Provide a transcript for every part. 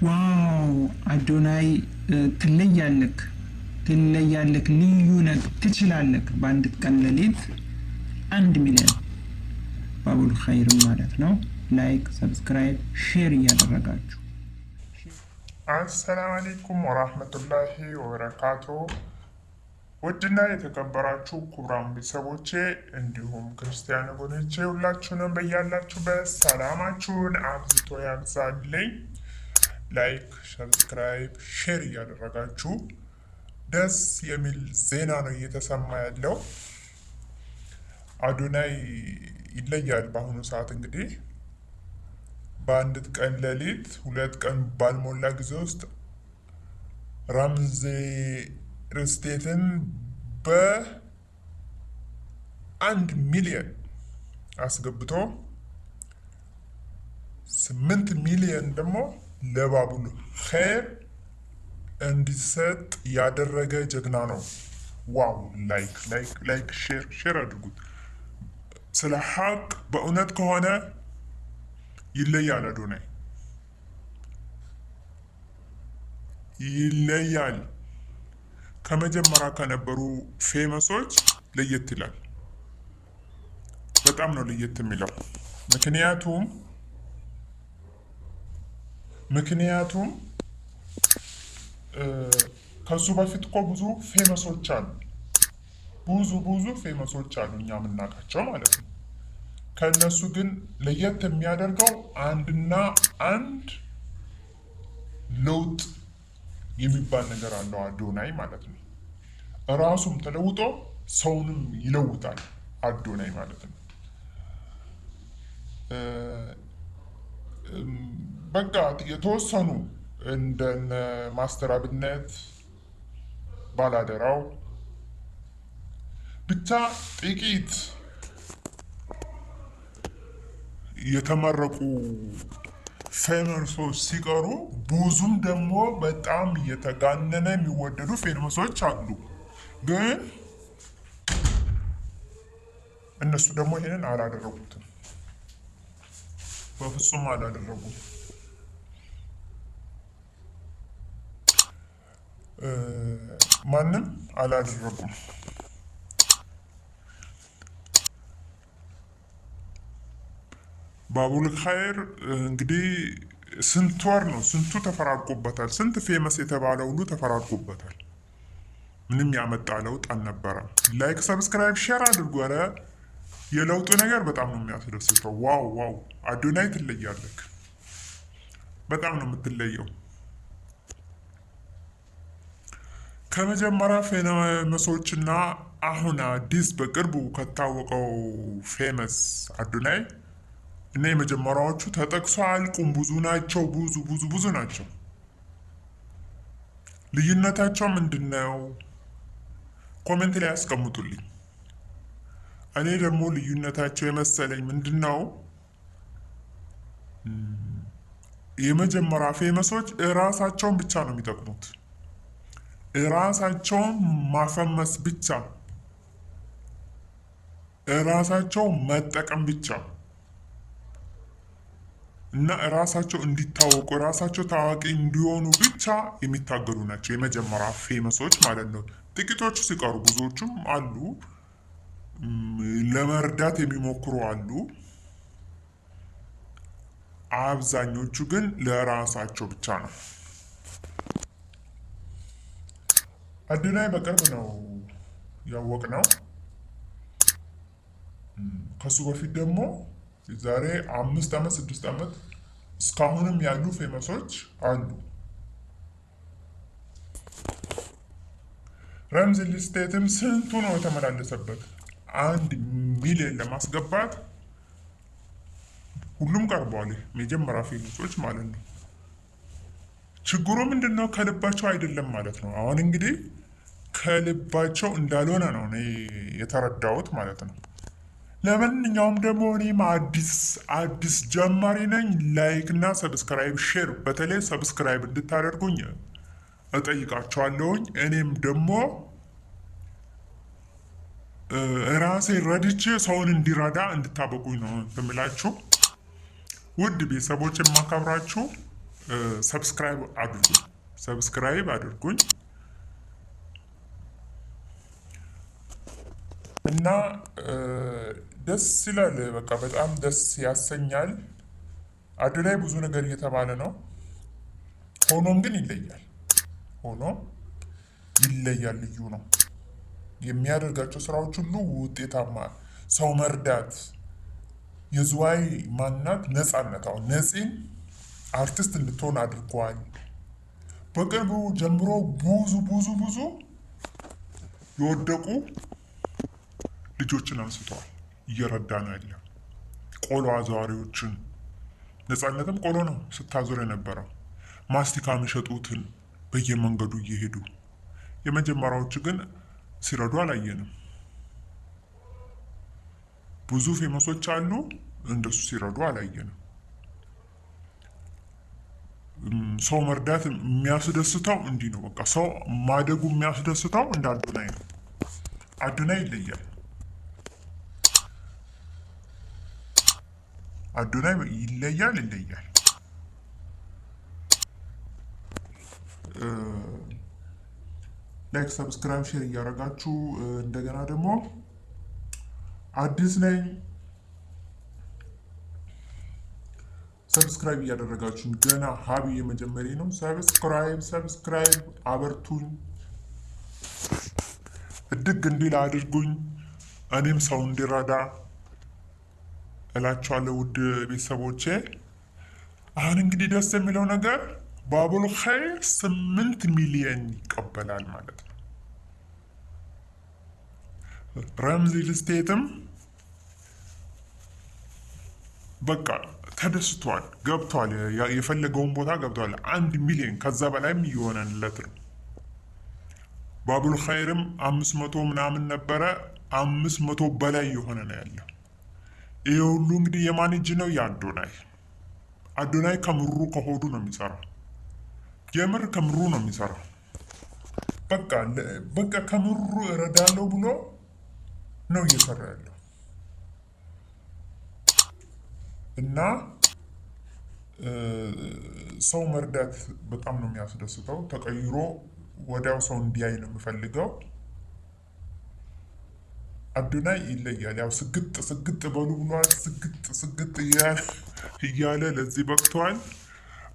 Wow አዶናይ ትለያለክ፣ ትለያለክ፣ ልዩ ነህ፣ ትችላለክ። በአንድ ቀን ሌሊት 1 ሚሊዮን ባቡል ኸይርም ማለት ነው። Like፣ subscribe፣ share እያደረጋችሁ። አሰላም አለይኩም ወራህመቱላሂ ወበረካቱ። ውድና የተከበራችሁ ክቡራን ቤተሰቦቼ እንዲሁም ክርስቲያን ወገኖቼ ሁላችሁንም በያላችሁበት ሰላማችሁን አብዝቶ ያብዛልኝ። Like፣ subscribe፣ share እያደረጋችሁ ደስ የሚል ዜና ነው እየተሰማ ያለው። አዶናይ ይለያል። በአሁኑ ሰዓት እንግዲህ በአንድ ቀን ሌሊት 2 ቀን ባልሞላ ጊዜ ውስጥ ራምዚ ሪል ስቴትን በ1 ሚሊየን አስገብቶ 8 ሚሊየን ደግሞ ለባቡል ኸይር እንዲሰጥ ያደረገ ጀግና ነው። Wow! Like, like, like, share, share አድርጉት። ስለ ሀቅ በእውነት ከሆነ ይለያል። አዶናይ ይለያል። ከመጀመሪያ ከነበሩ famous ኦች ለየት ይላል። በጣም ነው ለየት የሚለው። ምክንያቱም ከሱ በፊት እኮ ብዙ famous ኦች አሉ። ብዙ ብዙ famous ኦች አሉ እኛ የምናውቃቸው ማለት ነው። ከእነሱ ግን ለየት የሚያደርገው አንድና አንድ ለውጥ የሚባል ነገር አለው አዶናይ ማለት ነው። ራሱም ተለውጦ ሰውንም ይለውጣል አዶናይ ማለት ነው። በቃ የተወሰኑ እንደነ ማስተር አብነት፣ ባላደራው ብቻ ጥቂት የተመረቁ famous ኦች ሲቀሩ ብዙም ደግሞ በጣም እየተጋነነ የሚወደዱ famous ኦች አሉ። ግን እነሱ ደግሞ ይሄንን አላደረጉትም፣ በፍጹም አላደረጉም። ማንም አላደረጉም። ባቡል ኸይር እንግዲህ ስንት ወር ነው? ስንቱ ተፈራርቆበታል። ስንት famous የተባለ ሁሉ ተፈራርቆበታል። ምንም ያመጣ ለውጥ አልነበረም። Like፣ subscribe፣ share አድርጉ። ኧረ የለውጡ ነገር በጣም ነው የሚያስደስተው። Wow, wow! አዶናይ ትለያለክ። በጣም ነው የምትለየው። ከመጀመሪያ famous ኦችና አሁን አዲስ በቅርቡ ከታወቀው famous አዶናይ እና የመጀመሪያዎቹ ተጠቅሶ አያልቁም። ብዙ ናቸው። ብዙ ብዙ ብዙ ናቸው። ልዩነታቸው ምንድን ነው? Comment ላይ ያስቀምጡልኝ። እኔ ደግሞ ልዩነታቸው የመሰለኝ ምንድን ነው? የመጀመሪያ famous ኦች እራሳቸውን ብቻ ነው የሚጠቅሙት። እራሳቸውን ማፈመስ ብቻ፣ እራሳቸው መጠቀም ብቻ እና እራሳቸው እንዲታወቁ እራሳቸው ታዋቂ እንዲሆኑ ብቻ የሚታገሉ ናቸው። የመጀመሪያ famous ኦች ማለት ነው። ጥቂቶቹ ሲቀሩ ብዙዎቹም አሉ፣ ለመርዳት የሚሞክሩ አሉ። አብዛኞቹ ግን ለራሳቸው ብቻ ነው። አዶናይ በቅርብ ነው ያወቅነው። ከሱ በፊት ደግሞ የዛሬ 5 ዓመት 6 ዓመት እስካሁንም ያሉ famous ኦች አሉ። ረምዚ ሪል ስቴትም ስንቱ ነው የተመላለሰበት 1 ሚሊዮን ለማስገባት ሁሉም ቀርበዋል። የመጀመሪያ famous ኦች ማለት ነው። ችግሩ ምንድን ነው? ከልባቸው አይደለም ማለት ነው። አሁን እንግዲህ ከልባቸው እንዳልሆነ ነው እኔ የተረዳሁት ማለት ነው። ለማንኛውም ደግሞ እኔም አዲስ አዲስ ጀማሪ ነኝ። Like እና subscribe፣ share፣ በተለይ subscribe እንድታደርጉኝ እጠይቃችኋለሁኝ። እኔም ደግሞ ራሴ ረድቼ ሰውን እንዲረዳ እንድታበቁኝ ነው የምላችሁ። ውድ ቤተሰቦች የማከብራችሁ Subscribe አድርጉኝ፣ subscribe አድርጉኝ እና ደስ ይላል። በቃ በጣም ደስ ያሰኛል። አዶናይ ብዙ ነገር እየተባለ ነው። ሆኖም ግን ይለያል። ሆኖም ይለያል። ልዩ ነው። የሚያደርጋቸው ስራዎች ሁሉ ውጤታማ፣ ሰው መርዳት፣ የዝዋይ ማናት ነፃነት፣ አሁን ነፂን አርቲስት እንድትሆን አድርጓል። በቅርቡ ጀምሮ ብዙ ብዙ ብዙ የወደቁ ልጆችን አንስተዋል። እየረዳ ነው ያለ ቆሎ አዘዋሪዎችን። ነፃነትም ቆሎ ነው ስታዞር የነበረው፣ ማስቲካ የሚሸጡትን በየመንገዱ እየሄዱ። የመጀመሪያዎቹ ግን ሲረዱ አላየንም። ብዙ famous ኦች አሉ፣ እንደሱ ሲረዱ አላየንም። ሰው መርዳት የሚያስደስተው እንዲህ ነው። በቃ ሰው ማደጉ የሚያስደስተው እንደ አዶናይ ነው። አዶናይ ይለያል። አዶናይ ይለያል፣ ይለያል። Like፣ subscribe፣ share እያደረጋችሁ እንደገና ደግሞ አዲስ ነኝ subscribe እያደረጋችሁ፣ ገና ሀቢ የመጀመሪያ ነው። Subscribe subscribe አበርቱኝ፣ እድግ እንዲል አድርጉኝ፣ እኔም ሰው እንዲረዳ እላቸዋለሁ። ውድ ቤተሰቦቼ አሁን እንግዲህ ደስ የሚለው ነገር ባቡል ኸይር 8 ሚሊየን ይቀበላል ማለት ነው። ረምዚ ሪል ስቴትም በቃ ተደስቷል፣ ገብቷል፣ የፈለገውን ቦታ ገብቷል። 1 ሚሊዮን ከዛ በላይም እየሆነለት ነው። ባቡል ኸይርም 500 ምናምን ነበረ፣ 500 በላይ የሆነ ነው ያለው። ይሄ ሁሉ እንግዲህ የማን እጅ ነው? የአዶናይ። አዶናይ ከምሩ ከሆዱ ነው የሚሰራው። የምር ከምሩ ነው የሚሰራው። በቃ በቃ ከምሩ እረዳለሁ ብሎ ነው እየሰራ ያለው እና ሰው መርዳት በጣም ነው የሚያስደስተው። ተቀይሮ ወዲያው ሰው እንዲያይ ነው የምፈልገው። አዶናይ ይለያል። ያው ስግጥ ስግጥ በሉ ብሏል። ስግጥ ስግጥ እያለ ለዚህ በቅተዋል።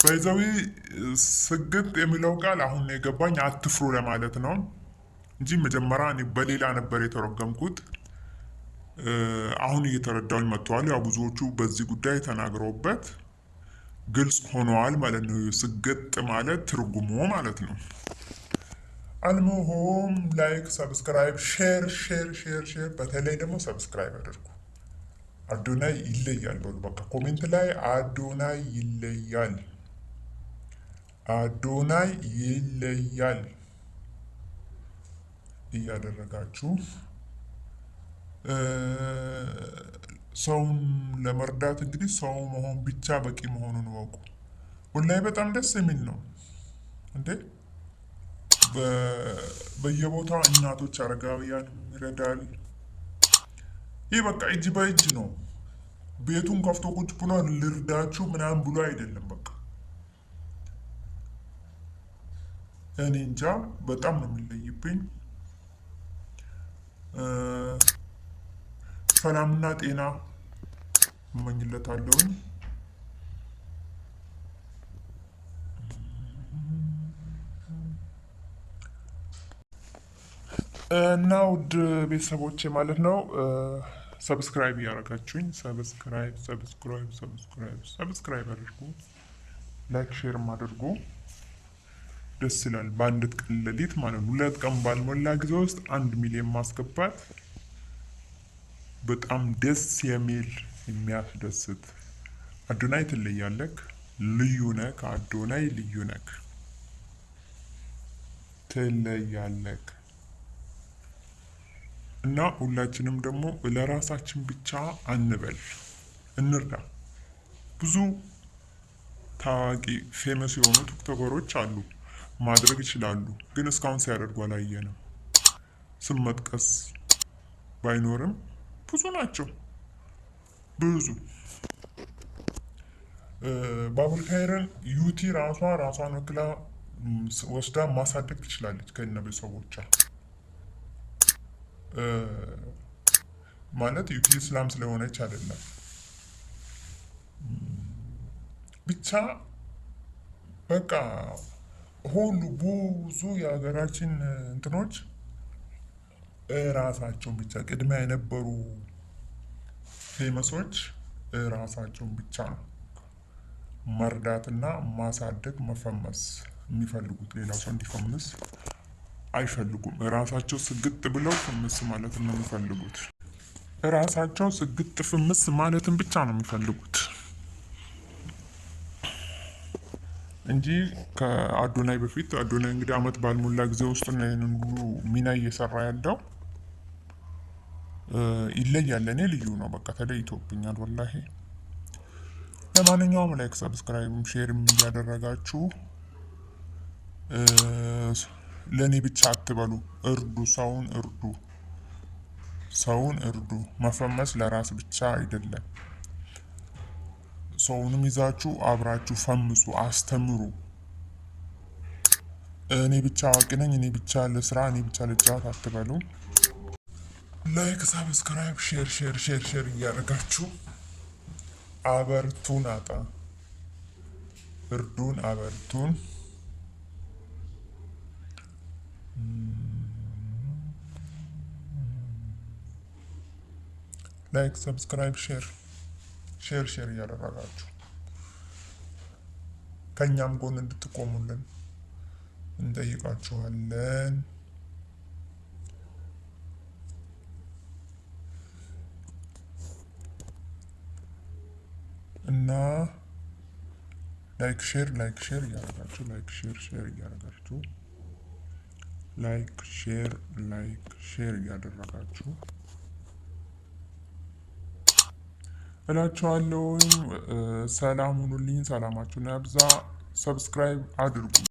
By the way ስግጥ የሚለው ቃል አሁን የገባኝ አትፍሩ ለማለት ነው እንጂ መጀመሪያ እኔ በሌላ ነበር የተረጎምኩት። አሁን እየተረዳሁኝ መጥተዋል። ያው ብዙዎቹ በዚህ ጉዳይ ተናግረውበት ግልጽ ሆነዋል ማለት ነው። ስግጥ ማለት ትርጉሙ ማለት ነው። አልሙሂም like፣ subscribe፣ share share share share፣ በተለይ ደግሞ subscribe አድርጉ። አዶናይ ይለያል በሉ። በቃ comment ላይ አዶናይ ይለያል፣ አዶናይ ይለያል እያደረጋችሁ ሰውን ለመርዳት እንግዲህ ሰው መሆን ብቻ በቂ መሆኑን እወቁ። ወላሂ በጣም ደስ የሚል ነው እንዴ! በየቦታው እናቶች፣ አረጋውያን ይረዳል። ይህ በቃ እጅ በእጅ ነው። ቤቱን ከፍቶ ቁጭ ብሎ ልርዳችሁ ምናምን ብሎ አይደለም። በቃ እኔ እንጃ በጣም ነው የሚለይብኝ። ሰላምና ጤና እመኝለታለሁኝ። እና ውድ ቤተሰቦቼ ማለት ነው subscribe እያደረጋችሁኝ subscribe subscribe subscribe subscribe አድርጉ፣ like share ም አድርጉ። ደስ ይላል። በአንድ ቀን ሌሊት ማለት ነው 2 ቀን ባልሞላ ጊዜ ውስጥ 1 ሚሊዮን ማስገባት በጣም ደስ የሚል የሚያስደስት። አዶናይ ትለያለክ፣ ልዩ ነክ። አዶናይ ልዩ ነክ፣ ትለያለክ። እና ሁላችንም ደግሞ ለራሳችን ብቻ አንበል፣ እንርዳ። ብዙ ታዋቂ famous የሆኑ ቲክቶከሮች አሉ፣ ማድረግ ይችላሉ፣ ግን እስካሁን ሲያደርጉ አላየንም። ስም መጥቀስ ባይኖርም ብዙ ናቸው፣ ብዙ። ባቡል ኸይርን ዩቲ ራሷን ወክላ ወስዳ ማሳደግ ትችላለች ከነ ቤተሰቦቿ። ማለት ዩቲ እስላም ስለሆነች አይደለም። ብቻ በቃ ሁሉ ብዙ የሀገራችን እንትኖች ራሳቸውን ብቻ ቅድሚያ የነበሩ famous ኦች ራሳቸውን ብቻ ነው መርዳትና ማሳደግ መፈመስ የሚፈልጉት። ሌላ ሰው እንዲፈምስ አይፈልጉም። ራሳቸው ስግጥ ብለው ፍምስ ማለት ነው የሚፈልጉት። ራሳቸው ስግጥ ፍምስ ማለትን ብቻ ነው የሚፈልጉት እንጂ ከአዶናይ በፊት አዶናይ እንግዲህ አመት ባልሞላ ጊዜ ውስጥ ነው ይሄንን ሁሉ ሚና እየሰራ ያለው። ይለያል። እኔ ልዩ ነው፣ በቃ ተለይቶብኛል ወላሂ። ለማንኛውም like፣ subscribe ም share ም እያደረጋችሁ ለእኔ ብቻ አትበሉ፣ እርዱ፣ ሰውን እርዱ፣ ሰውን እርዱ። መፈመስ ለራስ ብቻ አይደለም። ሰውንም ይዛችሁ አብራችሁ ፈምሱ፣ አስተምሩ። እኔ ብቻ አዋቂ ነኝ፣ እኔ ብቻ ለስራ፣ እኔ ብቻ ልጫወት አትበሉ። Like፣ subscribe፣ share share share share እያደረጋችሁ አበርቱን፣ አጣ እርዱን፣ አበርቱን። Like፣ subscribe፣ share share share እያደረጋችሁ ከእኛም ጎን እንድትቆሙልን እንጠይቃችኋለን። እና like share like share እያደረጋችሁ like share share እያደረጋችሁ like share like share እያደረጋችሁ እላችኋለሁ። ሰላም ሁኑልኝ። ሰላማችሁን ያብዛ። Subscribe አድርጉ።